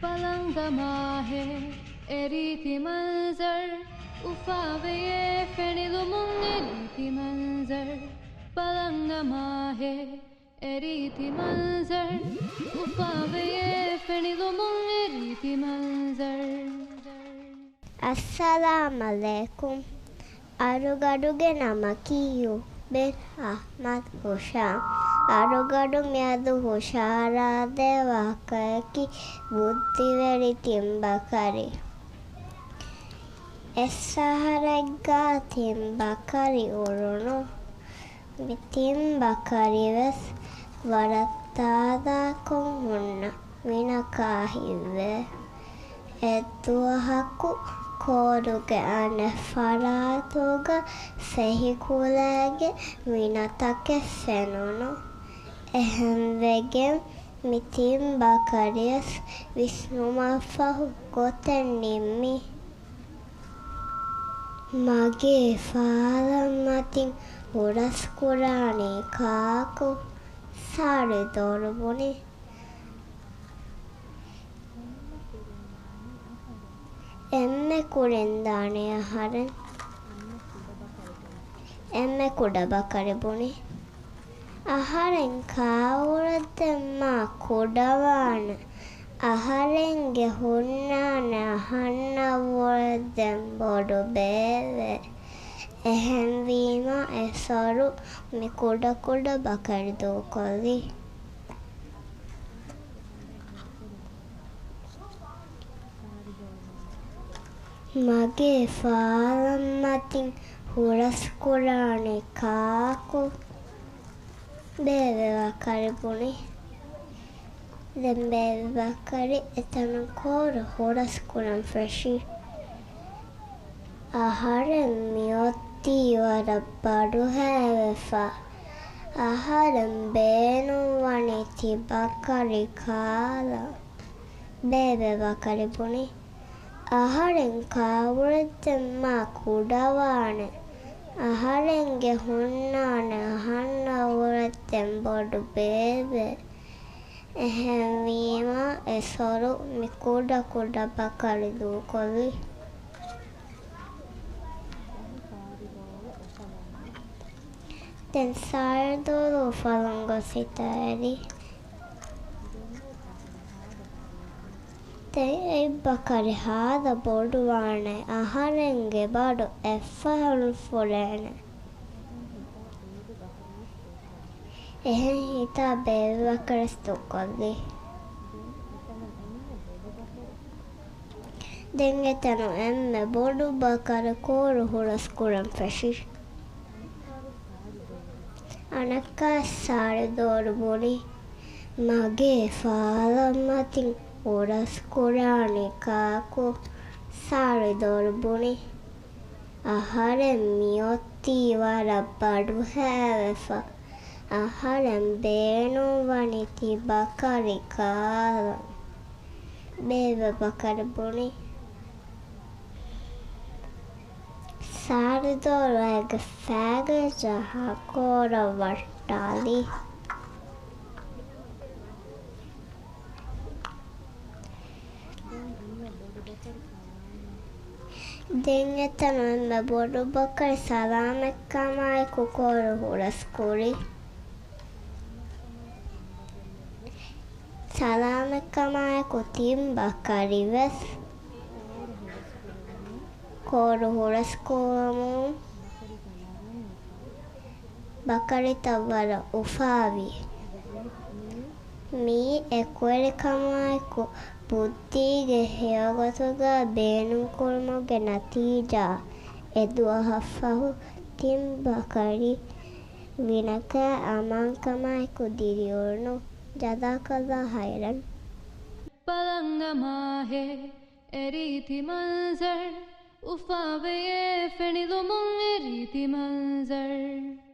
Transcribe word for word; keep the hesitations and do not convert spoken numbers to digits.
ބަލަން މާހޭ އެ ރީތި މަންޒަރު، އުފާވެޔޭ ފެނިލުމުން އެ ރީތި މަންޒަރު. ބަލަން މާހޭ އެ ރީތި މަންޒަރު، އުފާވެޔޭ ފެނިލުމުން އެ ރީތި މަންޒަރު. އައްސަލާމްޢަލައިކުމް. އަޅުގަނޑުގެ ނަމަކީ ޔޫބެން އަޙްމަދު ހުޝާމް. އަޅުގަނޑު މިއަދު ހުށަހަޅާދޭ ވާހަކަޔަކީ ބުއްދިވެރި ތިން ބަކަރި. އެއް އަހަރެއްގަ ތިން ބަކަރި އުޅުނު. މި ތިން ބަކަރިވެސް ވަރަށް ތާޒާކޮށް ހުންނަ ވިނަކާ ހިތްވޭ. އެއްދުވަހަކު ކޯރުގެ އަނެއް ފަރާތުގަ ފެހި ކުލައިގެ ވިނަތަކެއް ފެނުނު. އެހެންވެގެން މި ތިން ބަކަރިވެސް ވިސްނުމަށްފަހު ގޮތެއް ނިންމި. މަގޭ ފާލަށް މަތިން ހުރަސްކުރާނީ ކާކު؟ ސާޅީދޯރު ބުނި. އެންމެ ކުރިން ދާނީ އަހަރެން. އެންމެ ކުޑަ ބަކަރި ބުނި. އަހަރެން ކާވުރެއްދެން މާ ކުޑަވާނެ. އަހަރެންގެ ހުންނާނެ އަހަންނަށްވުރެއްދެން ބޮޑު ބޭބެ. އެހެންވީމާ އެސޮރު މި ކުޑަކުޑަ ބަކަރި ދޫކޮށްލީ. މަގޭ ފާލަށް މަތިން ހުރަސްކުރާނީ ކާކު؟ ބޭބެ ބަކަރި ބުނި. ދެން ބޭބެ ބަކަރި އެތަނުން ކޯރު ހުރަސްކުރަން ފެށި. އަހަރެން މިއޮއްތީ ވަރަށް ބަޑުހައިވެފަ. އަހަރެން ބޭނުންވަނީ ތި ބަކަރި ކާލަން. ބޭބެ ބަކަރި ބުނި. އަހަރެން ކާވުރެއްދެން މާ ކުޑަވާނެ. އަހަރެންގެ ހުންނާނެ އަހަންނަށްވުރެއްދެން ބޮޑު ބޭބެ. އެހެންވީމާ އެސޮރު މި ކުޑަކުޑަ ބަކަރި ދޫކޮށްލީ. ދެން ސާޅީދޯރު އުފަލުން ގޮސް ހިތަށް އެރި. ދެން އެއްބަކަރި ހާދަ ބޮޑުވާނެ އަހަރެންގެ ބަޑު އެއްފަހަރު ފުރޭނެ. އެހެން ހިތާ ބޭބެ ބަކަރި ދޫކޮށްލީ. ދެން އެތަނު އެންމެ ބޮޑު ބަކަރި ކޯރު ހުރަސްކުރަން ފެށި. އަނެއްކާ ސާޅީދޯރު ބުނި. މަގޭ ފާލަށް މަތިން ހުރަސްކުރާނީ ކާކު؟ ސާޅީދޯރު ބުނި. އަހަރެން މިއޮއްތީ ވަރަށް ބަޑުހައިވެފަ. އަހަރެން ބޭނުންވަނީ ތި ބަކަރި ކާލަން. ބޭބެ ބަކަރި ބުނި. ސާޅީދޯރު އޭގެ ފައިގައި ޖަހާ ކޯރަށް ވައްޓާލި. ދެން އެތަނު އެންމެ ބޮޑު ބަކަރި ސަލާމަތްކަމާއެކު ކޯރު ހުރަސްކުރި. ސަލާމަތްކަމާއެކު ތިން ބަކަރިވެސް ކޯރު ހުރަސްކުރުމުން ބަކަރިތައް ވަރަށް އުފާވި. މިއީ އެކުވެރިކަމާއެކު ބުއްދީގެ ހެޔޮގޮތުގަ ބޭނުންކުރުމުގެ ނަތީޖާ. އެދުވަހަށްފަހު ތިން ބަކަރި ވިނަކާ އަމާންކަމާއެކު ދިރިއުޅުނު. ޖަޒާކައްލާ ހައިރަން. ބަލަން މާހޭ އެ ރީތި މަންޒަރު، އުފާވެޔޭ ފެނިލުމުން އެ ރީތި މަންޒަރު.